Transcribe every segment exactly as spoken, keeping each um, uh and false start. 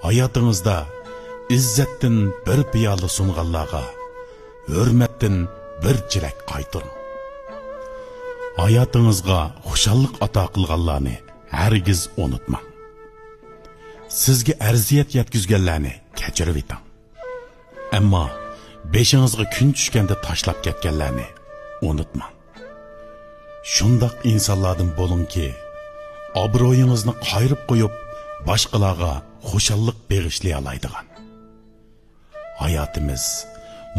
ھاياتىڭىزدا ئىززەتتىن بىر پىيالە سۇنغانلارغا ھۆرمەتتىن بىر چېلەك قايتۇرۇڭ. ھاياتىڭىزغا خۇشاللىق ئاتا قىلغانلارنى ھەرگىز ئۇنتۇماڭ. سىزگە ئەزىيەت يەتكۈزگەنلەرنى كەچۈرۈۋېتىڭ. ئەمما بېشىڭىزغا كۈن چۈشكەندە تاشلاپ كەتكەنلەرنى ئۇنتۇماڭ. شۇنداق ئىنسانلاردىن بولۇڭكى، ئابرۇيىڭىزنى قايرىپ قويۇپ، باشقىلارغا خۇشاللىق بېغىشلىيالايدىغان. ھاياتىمىز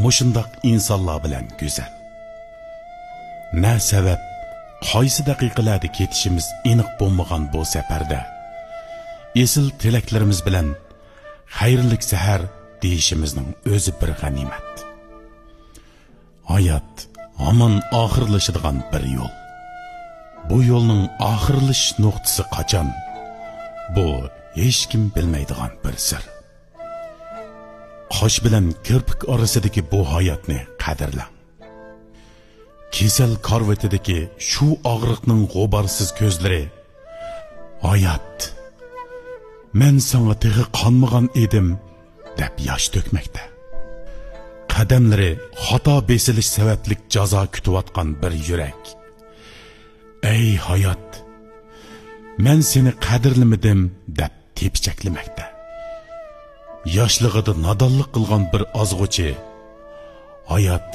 مۇشۇنداق ئىنسانلار بىلەن گۈزەل. نە سەۋەب، قايسى دەقىقىلەردە كېتىشىمىز ئېنىق بولمىغان بۇ سەپەردە، ئېسىل تىلەكلىرىمىز بىلەن خەيرلىك سەھەر دېيىشىمىزنىڭ ئۆزى بىر غەنىيمەت. ھايات ھامان ئاخىرلىشىدىغان بىر يول. بۇ يولنىڭ ئاخىرلىشىش نۇقتىسى قاچان؟ بۇ ھېچكىم بىلمەيدىغان بىر سىر. قاش بىلەن كىرپىك ئارىسىدىكى بۇ ھاياتنى قەدىرلەڭ. كېسەل كارىۋىتىدىكى شۇ ئاغرىقنىڭ غۇبارسىز كۆزلىرى، «ھايات، مەن ساڭا تېخى قانمىغان ئىدىم» دەپ ياش تۆكمەكتە. قەدەملىرى خاتا بېسىلىش سەۋەبلىك جازا كۈتۈۋاتقان بىر يۈرەك، «ئەي ھايات، مەن سېنى قەدىرلىمىدىم» دەپ تېپىچەكلىمەكتە. ياشلىقىدا نادانلىق قىلغان بىر ئازغۇچى، «ھايات،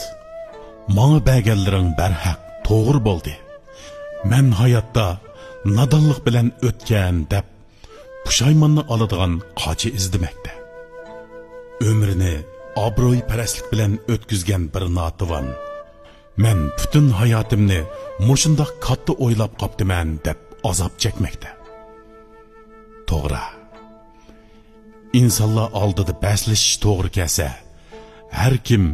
ماڭا بەرگەنلىرىڭ بەرھەق توغرا بولدى. مەن ھاياتتا نادانلىق بىلەن ئۆتكەن» دەپ پۇشايماننى ئالىدىغان قاچا ئىزدىمەكتە. ئۆمرىنى ئابرۇيپەرەسلىك بىلەن ئۆتكۈزگەن بىر ناتىۋان، «مەن پۈتۈن ھاياتىمنى مۇشۇنداق كاتتا ئويلاپ قاپتىمەن» دەپ ئازاب چەكمەكتە. توغرا. ئىنسانلار ئالدىدا بەسلىشىش توغرا كەلسە، ھەر كىم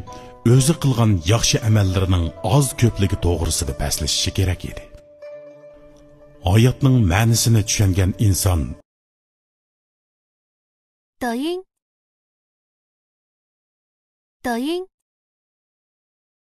ئۆزى قىلغان ياخشى ئەمەللىرىنىڭ ئاز كۆپلۈكى توغرىسىدا بەسلىشىشى كېرەك ئىدى. ھاياتنىڭ مەنىسىنى چۈشەنگەن ئىنسان، 抖音，抖音，